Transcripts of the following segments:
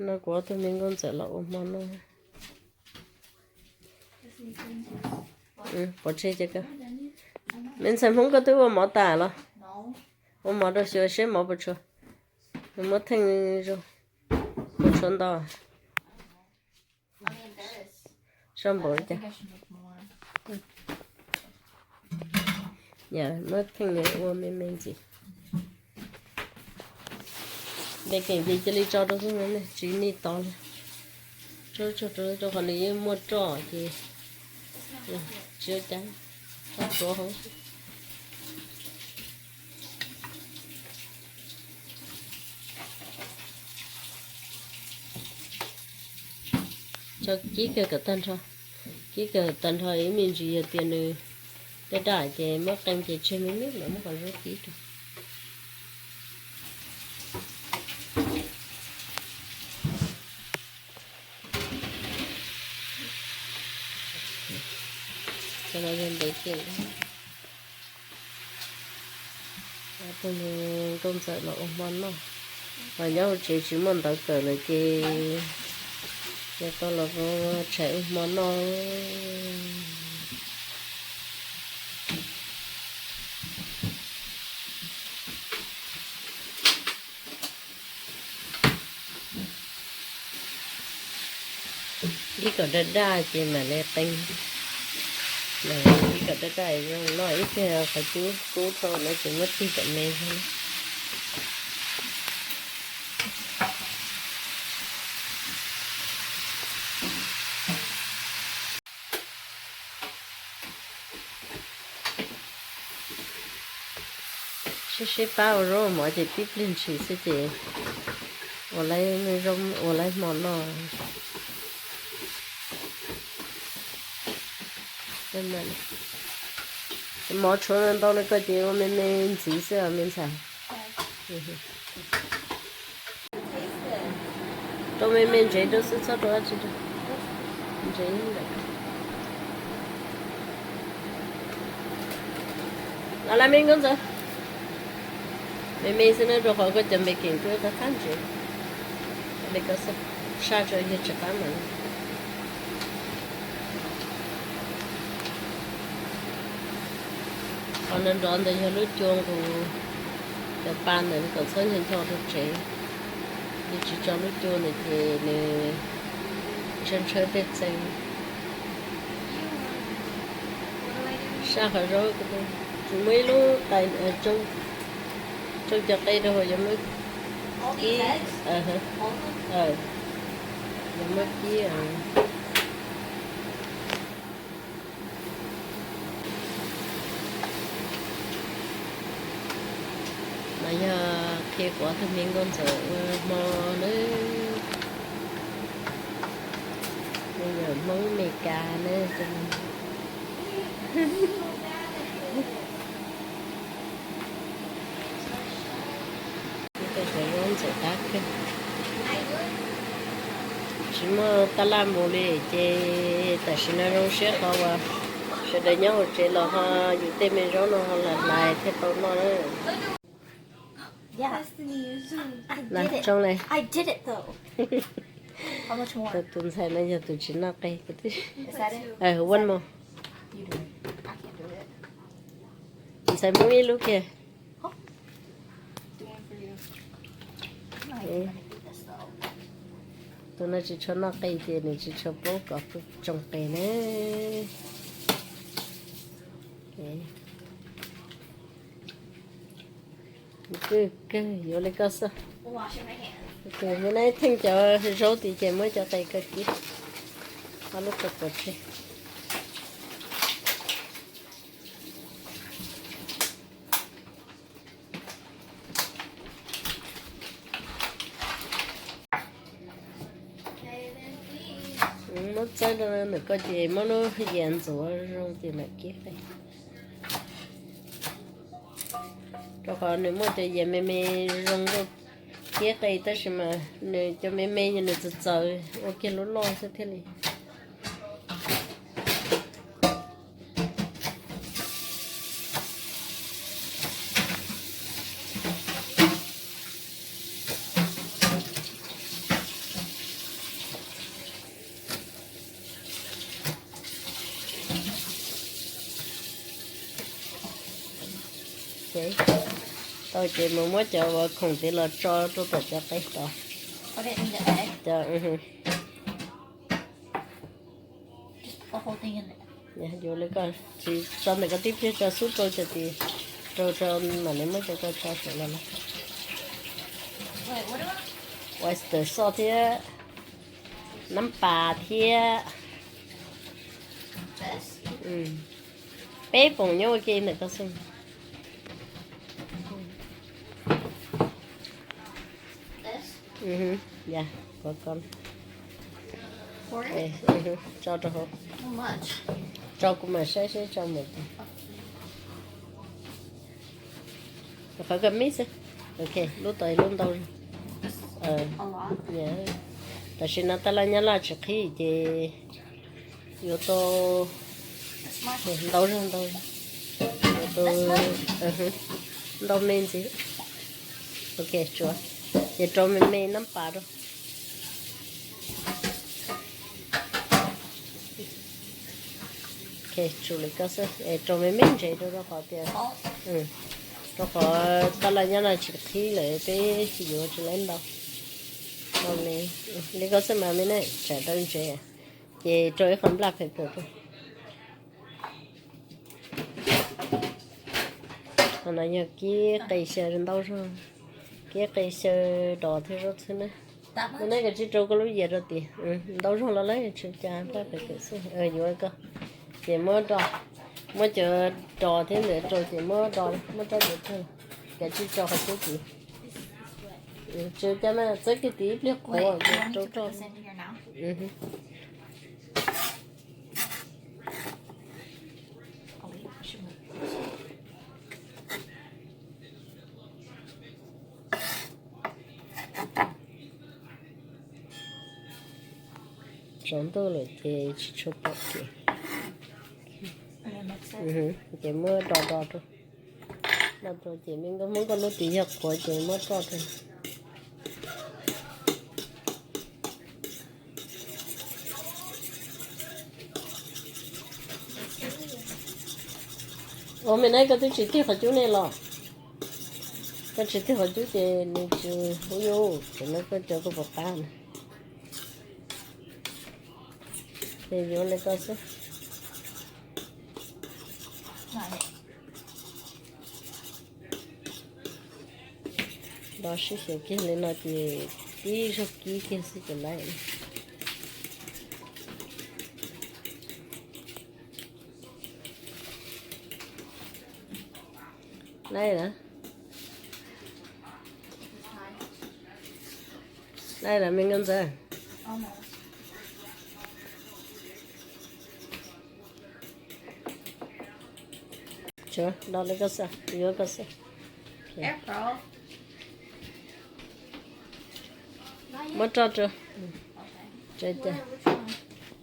No kuv ob tug me nkauj ntxawm los ua hmo noj. Pov tseg ces, me ntxhais Hmoob koj twb ua mov tas los? Ua mov rau xyuas seb mov puas tshuav. Muab theej zoo, puas tshuav ntau? Soj npaum li cas? Muab theej ua me me ntxiv. Npe keem ces cia li tso rau xwb, tsis nij tod li. Tso rau, rau qhov nws yeej muaj roj ces tsis ua cas, tso hauv. Tso kib kawg kom tag nrho, kib kawg tag nrho ib me ntsis, yog tias nws daj daj ces muab qee ces tseg me me mas muab qhov zaub kib rau. Cov no yog ntev tiag. Tus me nkauj ntxawm los ua hmo noj, ho nyob hauv tsev tsis muaj ntawv kawm lawm ces, ces tau los tshais ua hmo noj. Ib kom daj daj ces mam li qee. Ib kom daj daj zoo noj ib pliag qhov cub kub rau no ces muab tig kom me. Sib sib pab ua zaub mov ces tib pliag ntshis xwb ces ua, ua laib hmo noj. Mov tshuav ntau li ko ces ua me me ntxiv xwb os me ntxhais. Rau me me ntsev rau xwb, txhob rau dab tsi rau. Ntsev ntawm. Los lawm me nkauj ntxawm. Me me xwb na, rau qhov koj cov npe keem kuj qab qab ntsev. Li ko xwb, saj tso yog tsis qab mas. Qhov nrov nrov ntawd yog lub cua nqus, cov pa ntawd kom txhob ncho ncho rau tsev. Yus tsis tso lub cua ntawd ces nws ntshaw ntshaw tej txee. Saj qhov zaub, muaj ib lub tais, tsoo cov qe rau hauv, yuav muab kib, yuav muab kib. Mas yog qhia kuv ob tug me nkauj ntxawm ua hmo nawb. Me nyuam Hmoob Meskas na. Ib co cov zaub ntxim qab kawg. Tsis muaj taj laj mus li ces tam sim no zoo siab qhov uas sawv daws nyob hauv tsev los ho yus tej me zaub no ho hlais hlais thiaj tau noj na. Tus ntxhais no yog tus tsis noj qe. One more. Ntxhais muab ib lub kiag. Tus no tsis tshua noj qe ces nws tsis tshua paub kom tsoo qe na. Kawg kawg yuav li koj xwb. Mus na, theej cov zaub tid ces muab cov qe koj kib. Ob lub qe pov tseg. Muab txawb rau ntawm ko ces muab lub yias ntxuav zoo ces mam kib qe. Rau qhov nws muaj cov yias me me zoo nkauj kib qe, tab sis mas nws cov me me nws txawv txawv ua kiag lub loj xwb thiaj li. Tau ces mus muab cov uas khoom tid los tso rau tom cov qe tod. Cov, yuav li koj tsis tso ntawm koj tib pliag, tso xub rau cov tid, rau rau mam li muab cov koj tso saum no los. Oyster sauce thiab, nab pas thiab. Peb poom nyob ua ke ntawm koj xwb. Ya, tso rau hauv. Tso kuv mam saib seb tso mus. Qhov koj mib xwb. Ok, lub tod lub ntau. Tam sim no taj laj nyab laj tsis qhib ces yuav tau ntau zog ntau, yuav tau ntau me ntxiv. Ok, tsuav ces rau me me nab pas rau. Ok, tsum li koj xwb, rau me me ntsev rau, rau qhov tias, rau qhov taj laj nyab laj tsis qhib lawm peb yuav tsis laib ntau. Li koj xwb mas me ne, tsam rau ntsev. Ces rau ib qho black pepper rau. Qhov no yog kib qe xyaw ntau zog, kib qe xyaw dos thiab zaub txhwb na. Mus neb koj tsis rau koj lub yias rau tim ntau zog los lawm, tsis cas, pab pem xwb. Yuav koj ces muab do, muab cov dos thiab ntawd rau ces muab do, muab rab diav rau, kav tsij tso qhov cub tid. Tsis cas mas txawb kiag tim ib pliag qhuav ces rau rau. Tsaus ntuj lawm ces tsis tshua pom kev. Ces muab do do rau. Do rau ces me nkauj Hmoob koj lub tid yog qhuav ces muab roj rau. Ua me neb koj twb tsis tig qhov cub nej los? Koj tsis tig qhov cub ces nws tsis hu yuj, ces no koj cov koj puas qab na. Ces yuav li koj xwb. Do sib xyaw kiag li no ces tib zaug kib kiag xwb ces laib. Laib na. Laib na me nkauj ntxawm. Tsuav do li koj xwb, yuav koj xwb. Muab roj rau.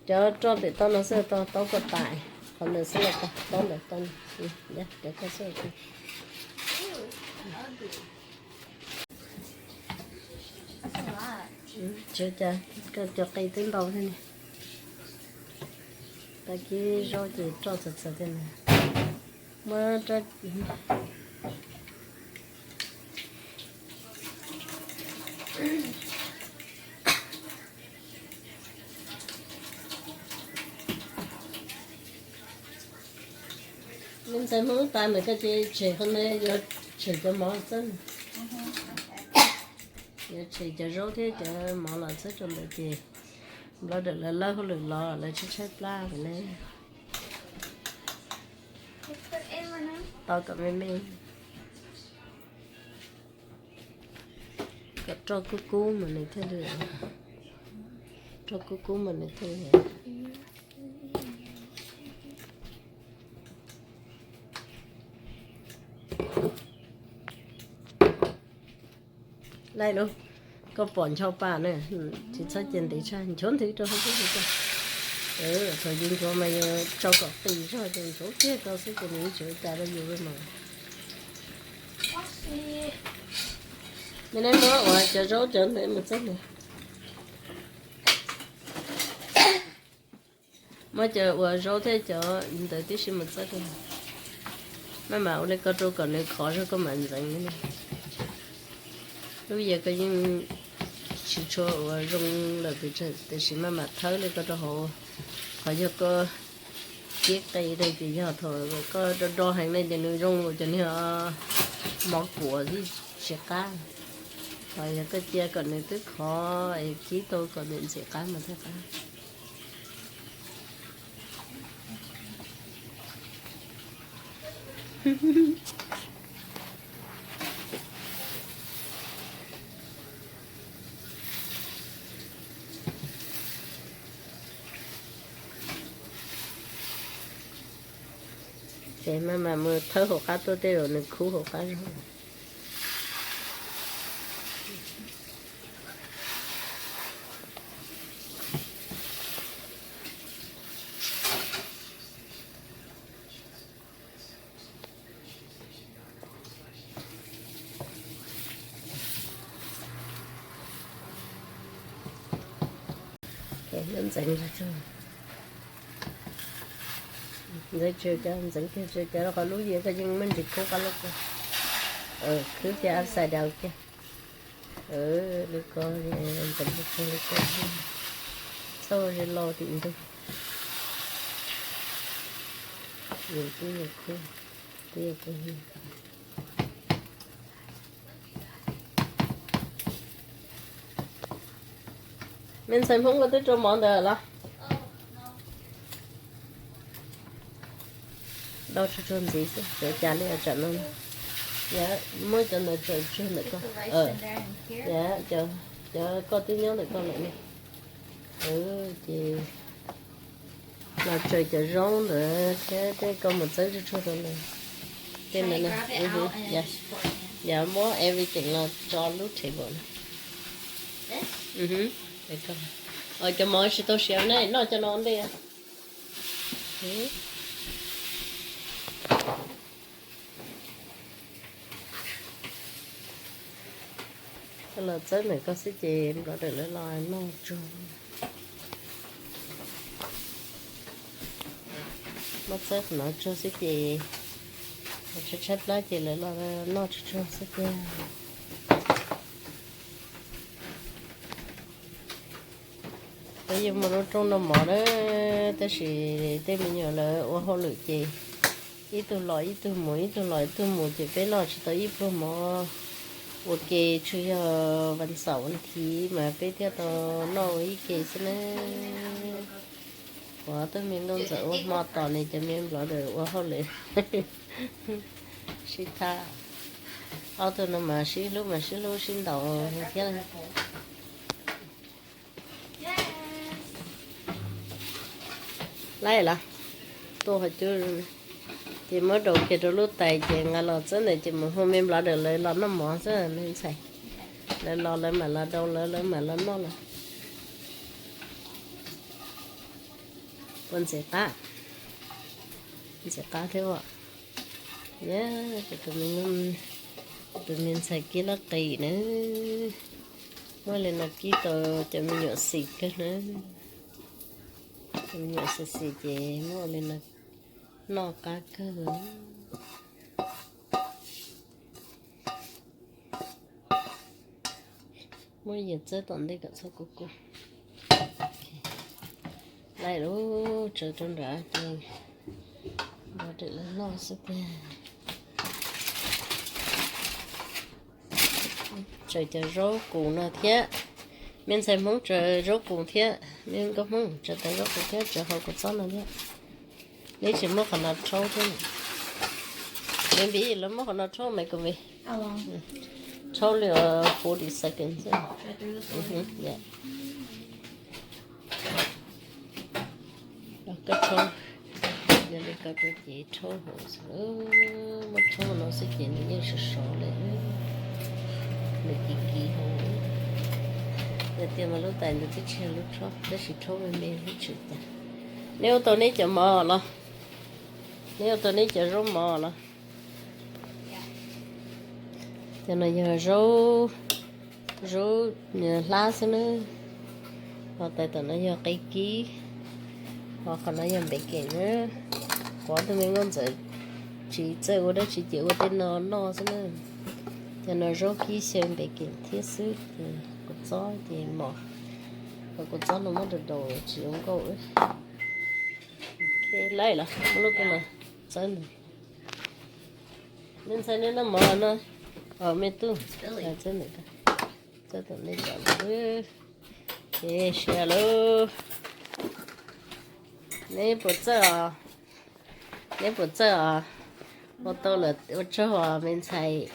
Cov roj pem toj no xwb, tau taub koj tas, qhov ntawd xwb los tau, taub ntawd tau, cov koj xwb. Tsis cas, koj cov qe twb ntau thiab ne. Tag kis zaub ces roj txawv txawv thiab ne. Muab rab Me ntxhais Hmoob tas ntawm koj ces tshem qhov ntawd, yuav tshem cov mov txawb. Yuav tshem cov zaub thiab cov mov los txawb rau ntawd ces nplawv dawm lawv lawb hauj lwm los lawv tshaib tshaib plab ntawm ne. Tau kom me me. Kom roj kub kub mas nws thiaj li, roj kub kub mas nws thiaj li. Laij lauj, koj pom ncho pa na, tsis txhob cia ntev tshaj, nchuav nthwv rau hauv teb. Thaum yus nchuav mas yus tso kom qis zog ces nchuav kiag rau xwb ces nws tsis ua cas rau yus li mas. Me neb muab ua cov zaub cov ntawd mus txog na. Muab cov ua zaub thiab cov ntawd tib si mus txog rau. Maj mam ua li ko rau kom nws khov zog koj mam ntxeev. Lub yias koj yeej tsis tshua ua zoo lawm pes tsawg, tiam sis maj mam thawb li ko rau hauv. Qhov yog koj kib qe rau ces yog thaum koj do do heev li ces nws zoo ua cov niag mov kuam tib tsis qab. Qhov yog koj cia kom nws twb khov es kib tau kom nws ntxim qab mas thiaj qab. Ces maj mam mus thawb hauv qab tuaj tej zaum nws khub hauv qab zog. Ntxeev, ntxeev tsawv cov, ntxeev kiag tsawv cov rau qhov lub yias koj yeej muaj ntsis khub qab lub ko. Khwb kiag upside down kiag. Li ko, ntxeev tsawv li ko, txhaj ze lo tim ntug. Nws twb yuav khub, twb yuav khub. Me ntxhais Hmoob, koj twb rau mov ntawd los? Dau tsuag tsuag ntxiv xwb, txawv cas li os tsam no. Muab cov ntawd tsaws tsug ntawm ko. Cov koj twb nyob ntawm ko lawm ne. Ces los tsaws cov zaub ntawd thiab tej ko mus txawb tsuag tsuag rau ntawd. Tej ntawd, muab everything los tso lub table na. Cov mov tsis tau siav ne, noj cov no ua ntej. Los txawb ntawm ko xwb ces nplov dawm lawv los noj tsuag. Muab txawb qhov no tsuag xwb ces, tshaib tshaib plab ces lawv los noj tsuag tsuag xwb tiag. Peb yuav mus lub rooj noj mov na, tab sis tej me nyuam lawv ua hauj lwm ces ib tug los ib tug mus, ib tug los ib tug mus ces peb noj tsis tau ib pluag mov ua ke, tsuas yog vas xaum vas thiv mas peb thiaj tau noj ua ib ke xwb na. Ua tug me nkauj ntxawm ua hmo tos nws cov me nplov dawm ua hauj lwm sib thab. Ob tug no mas sib hlub mas sib hlub sib ntaus thiab. Laib los, tua qhov cub, ces muab daus kiag rau lub tais ces nqa los txawb ntawm ces mus hu me nplov dawm lawv los noj mov xwb me ntxhais. Lawv los lawv mam los daus lawv, lawv mam los noj lawv. Ua ntxim qab, ntxim qab thiab os. Yog tus me ntxhais kib lab qis na, muaj li no kib tau cov me nyuam xis kawg na. Cov me nyuam xis xis ces muaj li no noj qab kawg. Muab yias txawb tom ntej kom txhob kub kub. Laij lub tsaws rau nrad ces nrog lawv noj xwb tiag. Tsaws cov zaub qus no thiab. Me ntxhais Hmoob tsaws zaub qus thiab, me nkauj Hmoob tsaws tau zaub qus thiab, tsaws hauv kua txob no thiab. Neb tsis muab qhov no rhaub thiab. Maybe lawv muab qhov no rhaub me ko me. Rhaub li forty seconds. Koj rhaub, yog li ko rau ces rhaub hauv xwb, muab rhaub no xwb ces nws yeej sov sov li, nws kiv kiv hauv. Yog tias mas lub tais ntawd twb tsis yog lub rhaub, tab sis rhaub me me lub tshwm cas. Neb ua tau neb cov mov los? Neb ua tau neb cov zaub mov los? Cov no yog zaub, zaub hlab xwb na. Ho tais tom no yog qe kib, ho qhov no yog npe kem na. Quav tus me nkauj ntxawm Tsis txawj ua dab tsi ces ua tej no noj xwb na. Cov no zaub kib xyaw npe kem thiab xwb ces kua txob ces mos, kua txob no muab daus daus tsis zoo nkauj. Lawm los muab lub ko los txawb ntawd. Me ntxhais neb noj mov no, me tub, txawb ntawm, txawb tom nej tom lawm. Ces sia lauj, neb puas txawj os? Neb puas txawj os? Ua tau lawm ua tsaug os me ntxhais.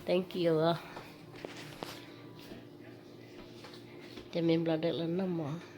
Thank you. Ces me nplas dawm los noj mov.